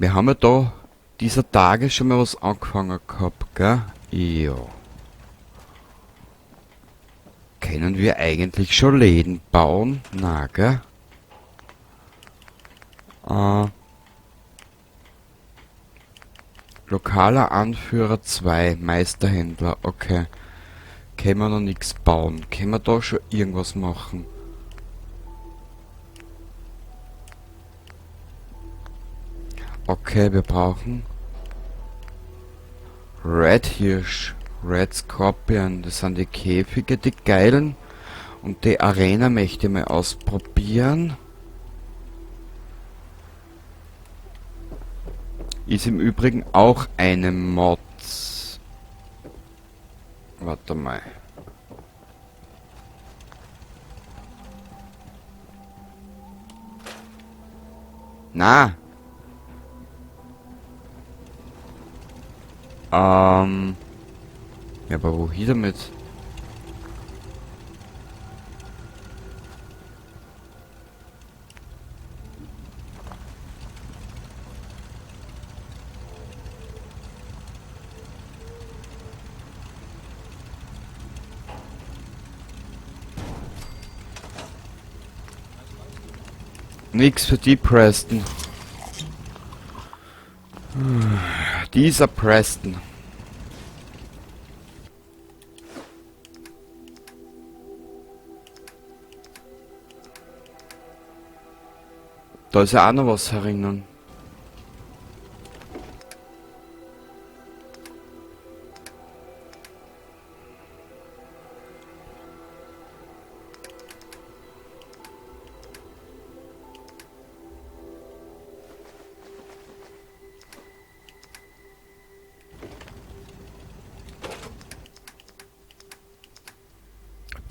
Wir haben ja da dieser Tage schon mal was angefangen gehabt, gell? Ja. Können wir eigentlich schon Läden bauen? Na, gell? Lokaler Anführer 2, Meisterhändler, okay. Können wir noch nichts bauen? Können wir da schon irgendwas machen? Okay, wir brauchen Red Hirsch, Red Scorpion, das sind die Käfige, die geilen. Und die Arena möchte ich mal ausprobieren. Ist im Übrigen auch eine Mod. Warte mal. Na! Ja, aber wohin damit? Nix für die Preston. Dieser Preston. Da ist ja auch noch was herinnen.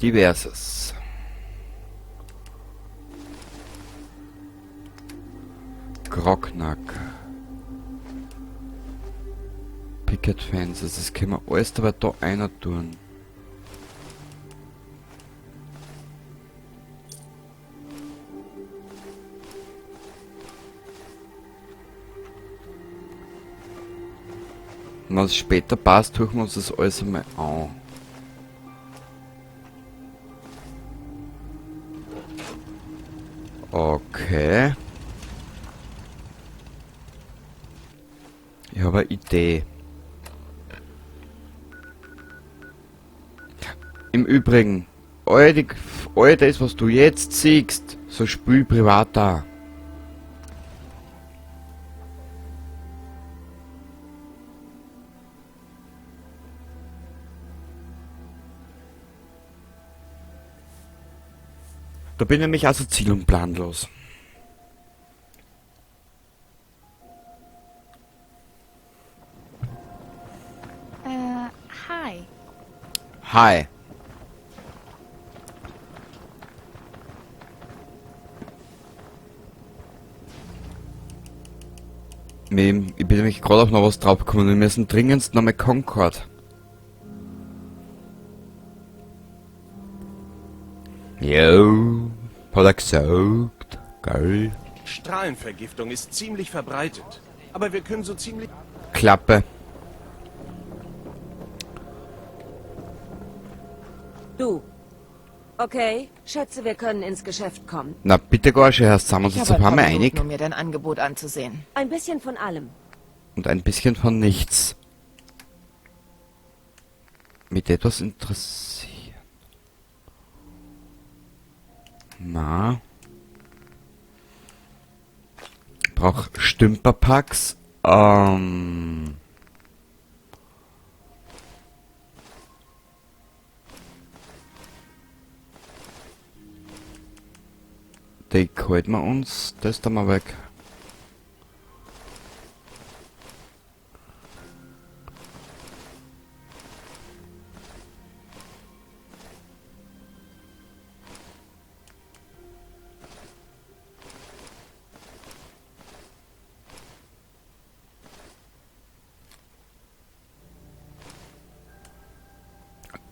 Diverses. Grognak. Picket Fences, das können wir alles aber da einer tun. Wenn es später passt, tun wir uns das alles einmal an. Okay. Ich habe eine Idee. Im Übrigen, all das, was du jetzt siehst, so spül privat da. Da bin ich nämlich also ziel- und planlos. Hi. Hi. Ich bin nämlich gerade auf noch was drauf gekommen. Wir müssen dringendst noch mal Concord. Jo, hat er gesagt. Geil. Strahlenvergiftung ist ziemlich verbreitet. Aber wir können so ziemlich... Klappe. Du. Okay, schätze, wir können ins Geschäft kommen. Na bitte, Gorsche, Herr, sind wir uns Ich jetzt habe ein ein paar paar Mal Minuten, einig? um mir dein Angebot anzusehen. Ein bisschen von allem. Und ein bisschen von nichts. Mit etwas interessieren. Na. Brauch Stümperpacks. Die halten wir uns. Das da mal weg.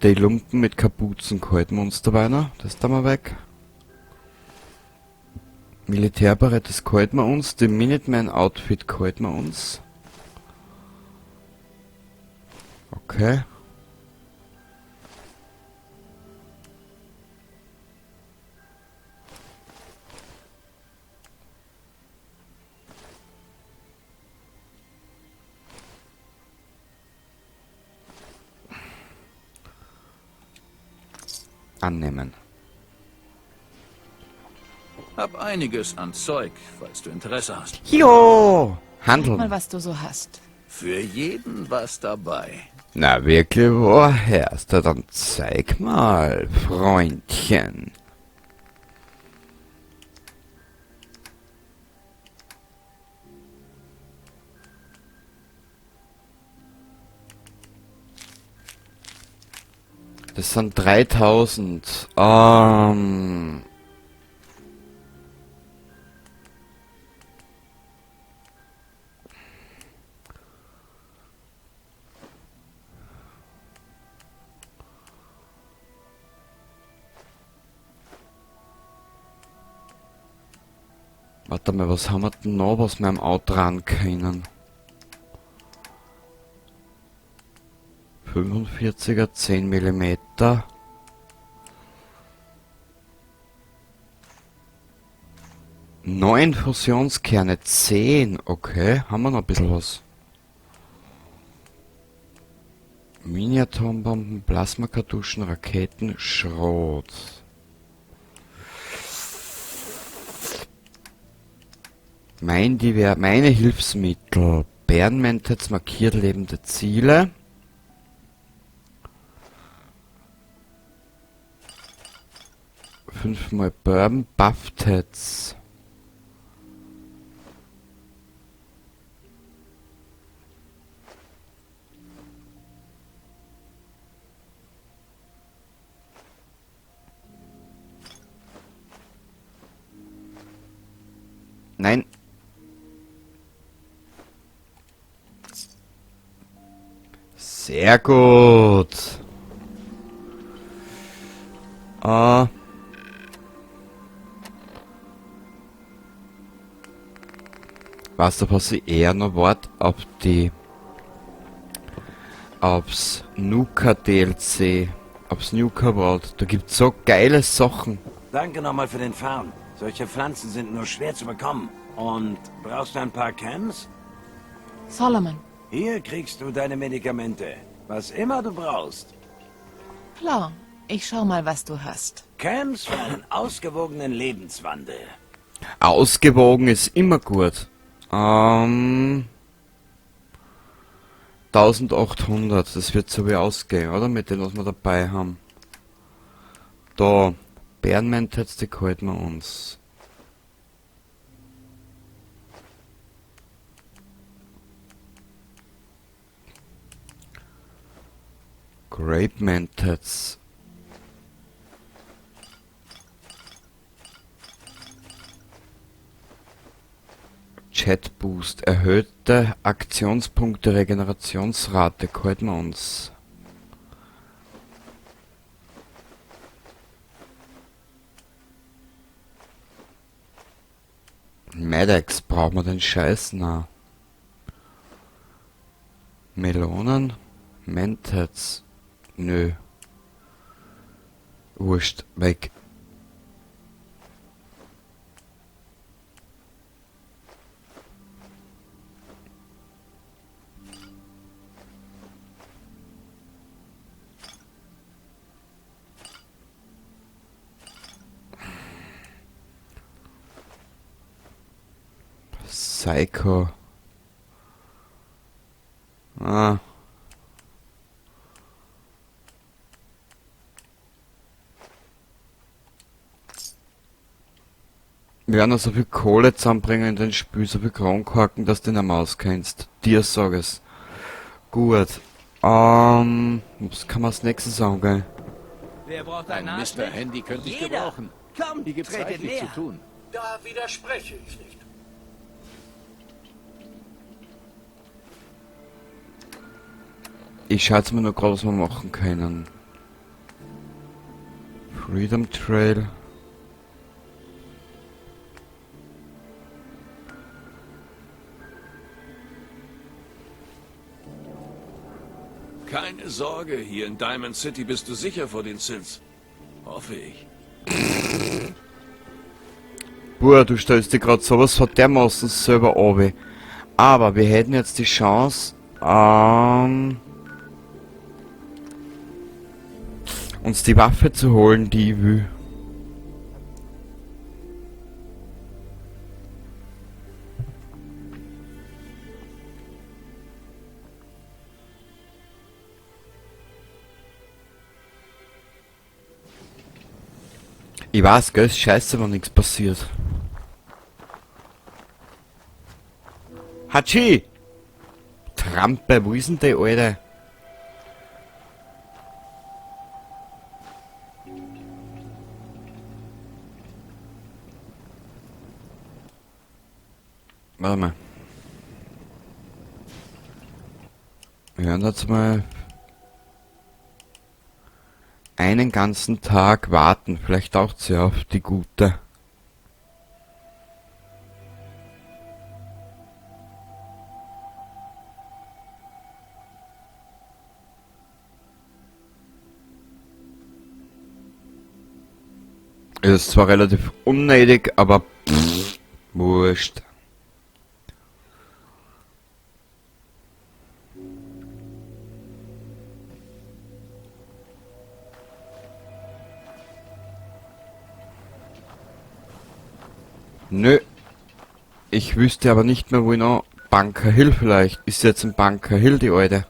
Die Lumpen mit Kapuzen halten wir uns dabei noch. Das da mal weg. Militärbereit, das gefällt mir uns. Die Minuteman Outfit gefällt mir uns. Okay. Annehmen. Hab einiges an Zeug, falls du Interesse hast. Jo! Sag mal, Handeln. was du so hast. Für jeden was dabei. Na wirklich, woher? Na dann zeig mal, Freundchen. Das sind 3000. Warte mal, was haben wir denn noch, was wir am Auto ran können? 45er, 10 Millimeter. 9 Fusionskerne, 10, okay, haben wir noch ein bisschen was. Mini-Atombomben, Plasmakartuschen, Raketen, Schrot. Meine Hilfsmittel. Bärenmentats markiert lebende Ziele. 5-mal Bourbon, Buffets. Nein. Sehr gut. Weißt du, was ich eher noch wart? Aufs Nuka DLC. Aufs Nuka World. Da gibt's so geile Sachen. Danke nochmal für den Farm. Solche Pflanzen sind nur schwer zu bekommen. Und brauchst du ein paar Chems? Solomon. Hier kriegst du deine Medikamente. Was immer du brauchst. Klar. Ich schau mal, was du hast. Chems für einen ausgewogenen Lebenswandel. Ausgewogen ist immer gut. 1800, das wird so wie ausgehen, oder? Mit dem, was wir dabei haben. Da, Bärenmentats, die halten wir uns. Grape Mentats. Chat Boost, erhöhte Aktionspunkte, Regenerationsrate, halten wir uns. Medex, brauchen wir den Scheiß? Na. Melonen? Mentats? Nö. Wurscht, weg. Psycho. Ah. Wir werden noch so viel Kohle zusammenbringen in den Spiel, so viel Kronkorken, dass du nicht mehr auskennst. Dir sag es. Gut. Was kann man als nächstes sagen, gell? Wer braucht Ein ein Mr. Arschlicht? Handy könnte ich Jeder. gebrauchen. Komm, Hier gibt's tretet reichlich näher. zu tun. Da widerspreche ich nicht. Ich schau jetzt mal nur grad, was wir machen können. Freedom Trail. Keine Sorge, hier in Diamond City bist du sicher vor den Sins. Hoffe ich. Boah, du stellst dir gerade sowas von dermaßen selber runter. Aber wir hätten jetzt die Chance, uns die Waffe zu holen, die ich will. Ich weiß, gell, ist scheiße, wenn nichts passiert. Hatschi! Trampe, wo ist denn die Alte? Warte mal. Wir hören jetzt mal einen ganzen Tag warten. Vielleicht taucht sie auf, die Gute. Ist zwar relativ unnötig, aber pff, wurscht. Nö. Ich wüsste aber nicht mehr, wo ich noch... Bunker Hill vielleicht. Ist jetzt in Bunker Hill die Alte?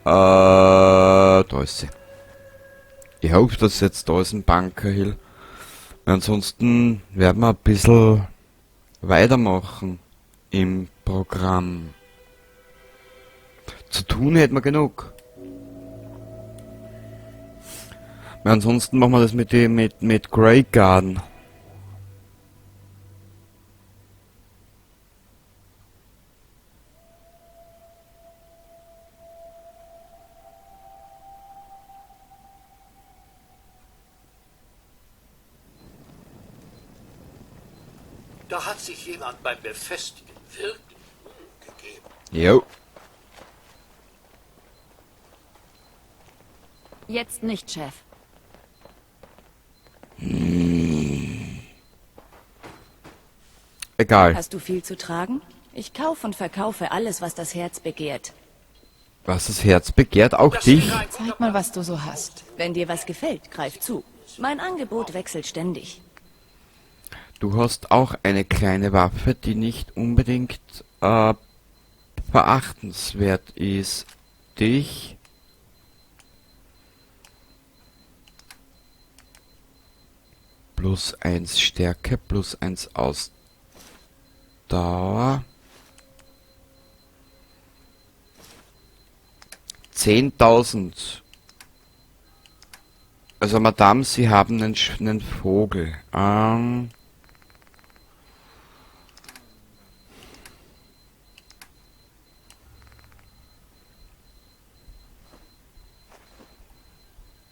Da ist sie. Ich hoffe, dass jetzt da ist ein Bunker Hill. Ansonsten werden wir ein bisschen weitermachen im Programm. Zu tun hätten wir genug. Weil ansonsten machen wir das mit Graygarden. Da hat sich jemand beim Befestigen wirklich Mühe gegeben. Jo. Jetzt nicht, Chef. Egal. Hast du viel zu tragen? Ich kaufe und verkaufe alles, was das Herz begehrt. Was das Herz begehrt, auch Das dich? wäre ein Zeig mal, was du so hast. Wenn dir was gefällt, greif zu. Mein Angebot wechselt ständig. Du hast auch eine kleine Waffe, die nicht unbedingt verachtenswert ist. Dich. Plus 1 Stärke, plus 1 Ausdauer. 10.000. Also Madame, Sie haben einen Vogel.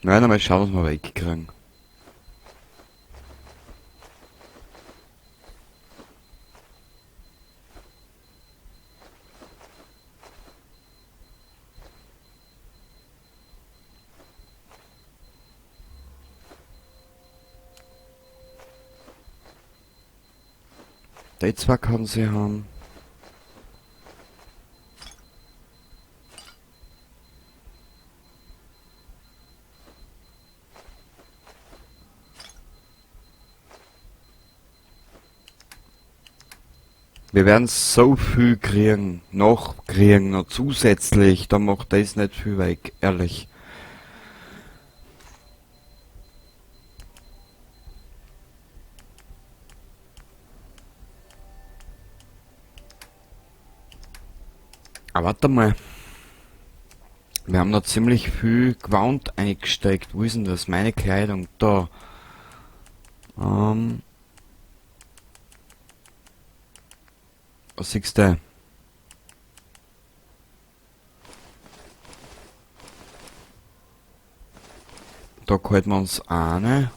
Nein, aber schauen, was wir wegkriegen. Die zwei kann sie haben. Wir werden so viel kriegen, noch kriegen, noch zusätzlich, da macht das nicht viel weg, ehrlich. Aber warte mal. Wir haben noch ziemlich viel Gewand eingesteckt. Wo ist denn das? Meine Kleidung. Da. Was siehst du? Da halten wir uns eine.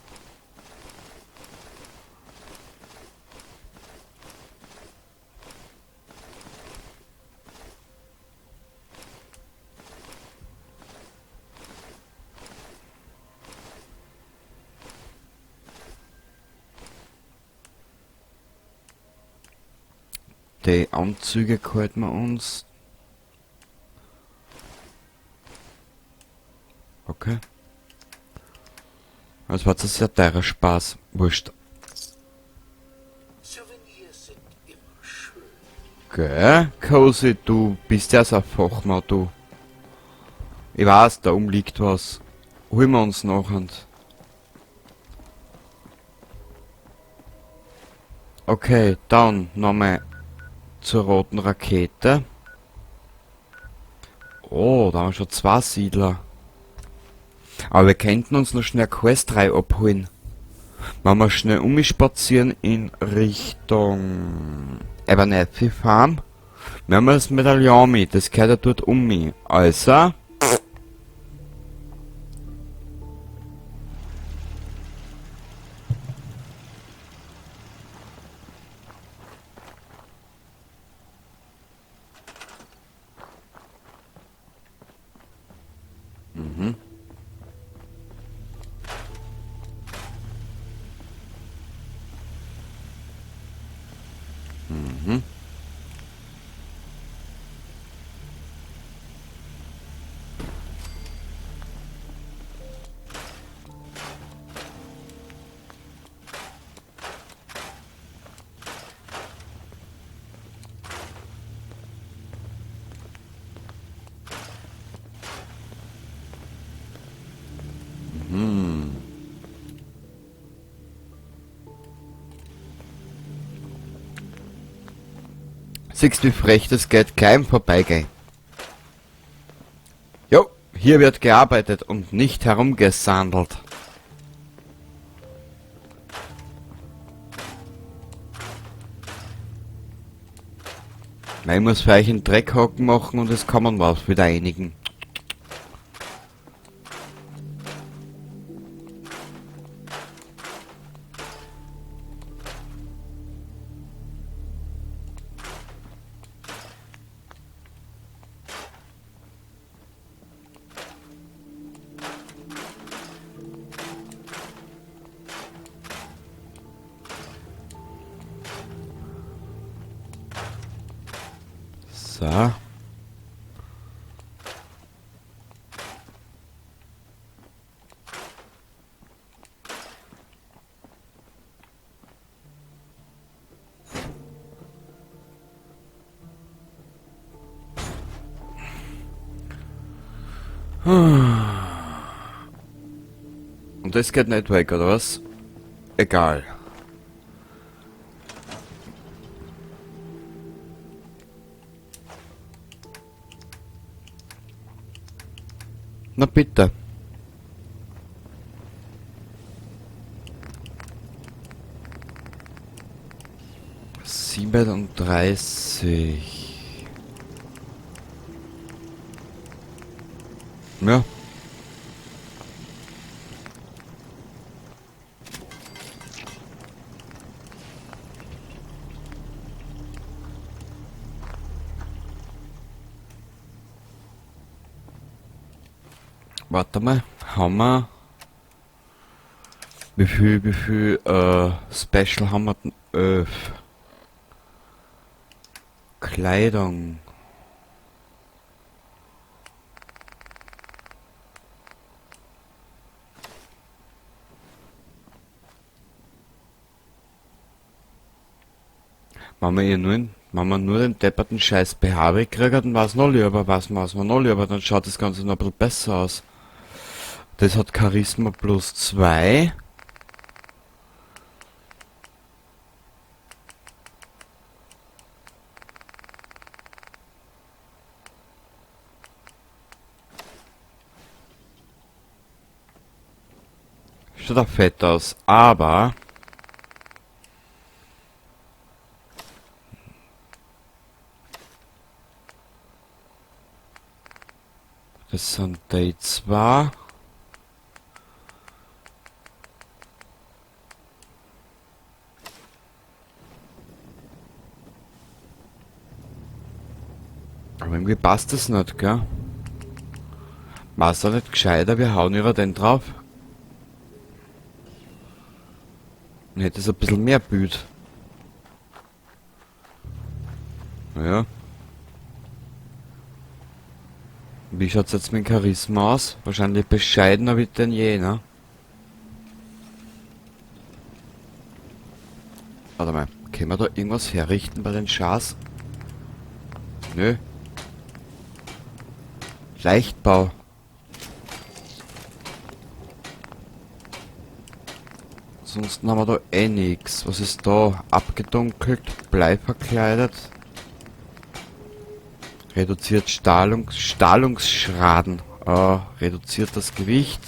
Die Anzüge gehalten wir uns. Okay. Das war jetzt ein sehr teurer Spaß. Wurscht. Souvenirs sind immer schön. Gell, Cozy, du bist ja so ein Fachmann, du. Ich weiß, da oben liegt was. Holen wir uns noch und. Okay, dann nochmal zur roten Rakete. Oh, da haben wir schon zwei Siedler. Aber wir könnten uns noch schnell Quest 3 abholen. Wenn wir schnell umspazieren in Richtung Abernathy Farm. Wir haben das Medaillon mit, das gehört ja dort um mich. Also. Siehst, wie frech das geht, gleich im Vorbeigehen. Jo, hier wird gearbeitet und nicht herumgesandelt. Ich muss für euch einen Dreckhaken machen und es kommen was wieder einigen. So. Und das geht nicht weg, oder was? Egal. Na bitte. 37. Ja. Warte mal, haben wir... Wie viel Special haben wir denn? 11. Kleidung. Wenn wir nur den depperten scheiß BH wegkriegen, dann war's noch lieber, was wir noch lieber, dann schaut das Ganze noch ein bisschen besser aus. Das hat Charisma plus 2. Schaut auch fett aus, aber... Das sind die 2. Aber irgendwie passt das nicht, gell? War's da nicht gescheiter, wir hauen ihrer den drauf. Dann hätte es ein bisschen mehr Bild. Naja. Wie schaut's jetzt mit Charisma aus? Wahrscheinlich bescheidener wie denn je, ne? Warte mal, können wir da irgendwas herrichten bei den Schars? Nö. Leichtbau. Ansonsten haben wir da eh nix. Was ist da? Abgedunkelt, Blei verkleidet. Reduziert Strahlungsschaden. Reduziert das Gewicht.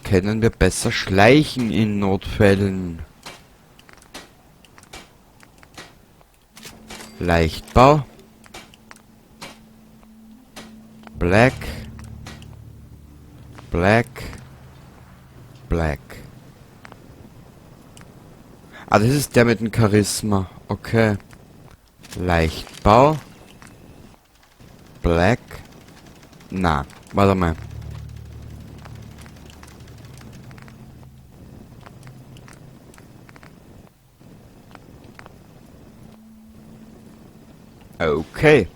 Können wir besser schleichen in Notfällen. Leichtbau. Black. Black. Black. Ah, das ist der mit dem Charisma. Okay. Leichtbau. Black. Na, warte mal. Okay.